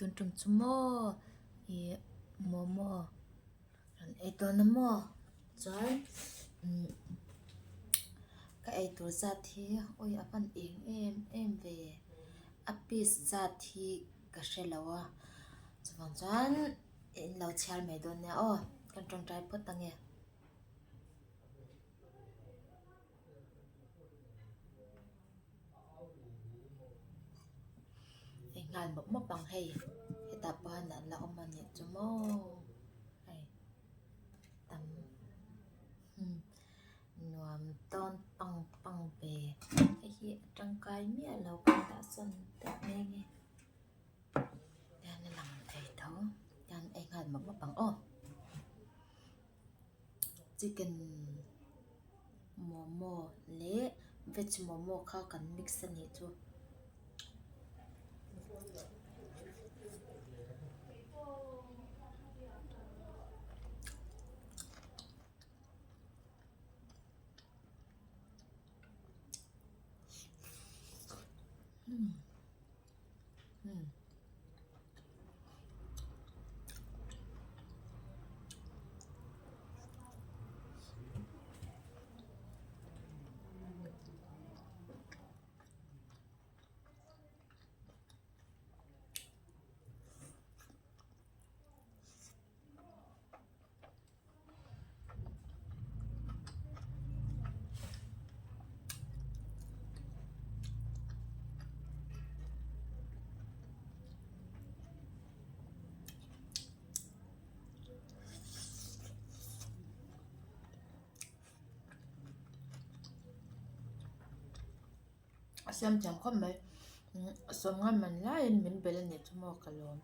Tun tum chu maw ih momo rawn ei dawn a maw chuan umm ka ei tur zat hi awi a hman eng em em ve a piece zat hi ka hre lo a chuvang chuan in lo chhiar mai dawn nia aw kan tawngtai phawt ange. Hei nghal mawp mawp ang hei hetah pawh hian an la awm a nih chu maw hei tam nuam tawn pang pang ve hei hi a tangkai miah lo kan dah sawn tawp mai ange tihian a lang thei tho tihian ei nghal mawp mawp ang aw. Chicken momo leh veg momo kha kan mix a nih chu. A siam thiam khawp mai sawmnga man laiin min belh a nih chu maw ka lawm.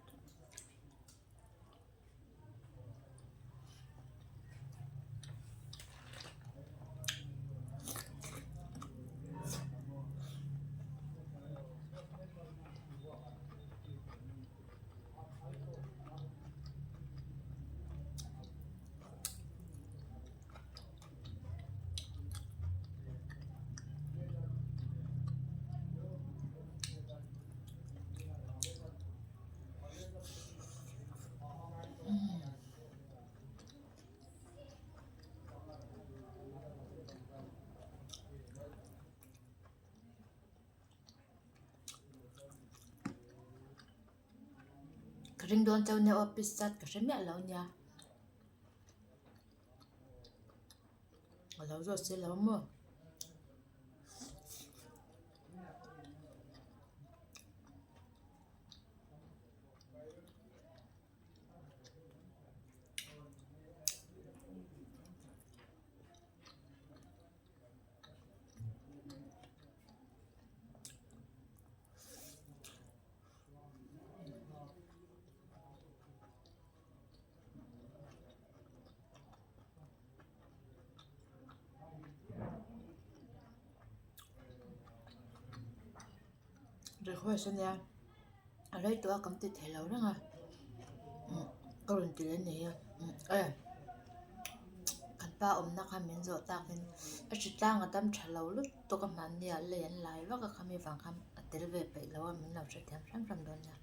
Ka ring dawn chauh nia aw piece zat ka hre miah lo nia. A lo zawt si lo maw. Request a nia a rei tawh a kan ti thei lo reng a ka rawn ti leh nei a e kan pa awmna kha min zawh takin a hritlang a dam tha lo lutuk a hmanni ah lei an lai vak a khami vang khan a tel ve peih lo a min lo hrethiam hram hram dawn nia.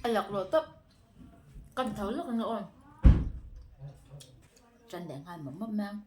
A laklawh tawp kan tho lawk ang aw tan leh nghal mawp mawp mai ang.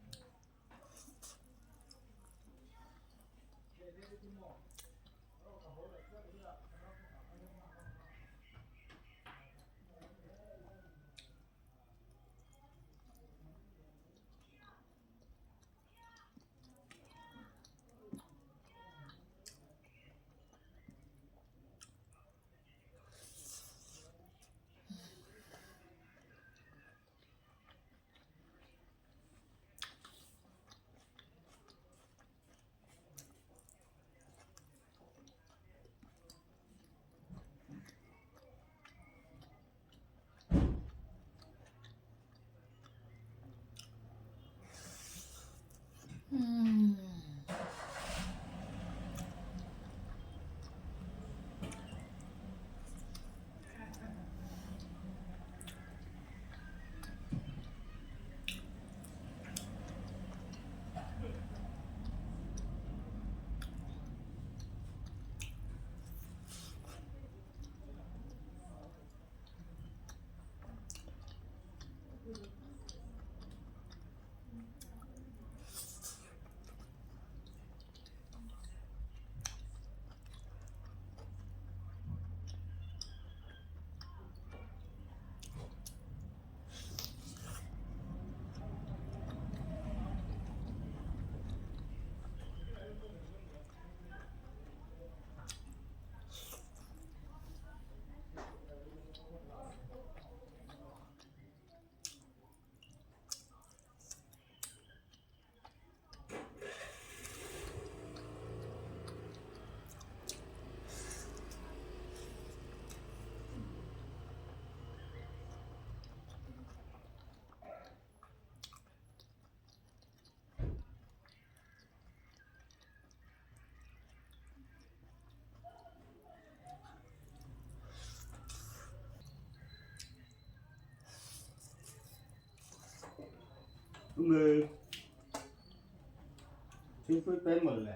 Thingpui pe mawlh le.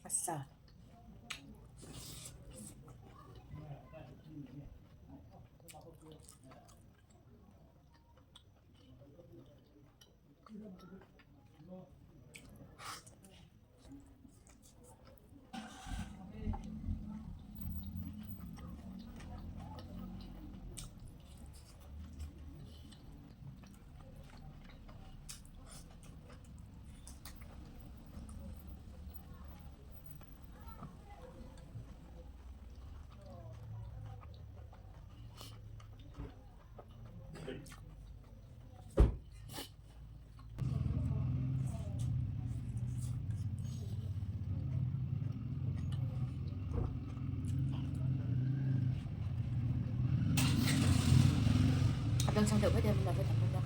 Asa. A dang chang deuh vek em la vek ang a.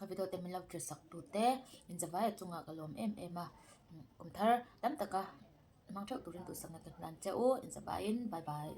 Ka video te min lo tir sak tu te inzavai a chungah ka lawm em em a kum thar tam taka hmang theuh turin duhsakna ka hlan che u inzavaiin bye bye.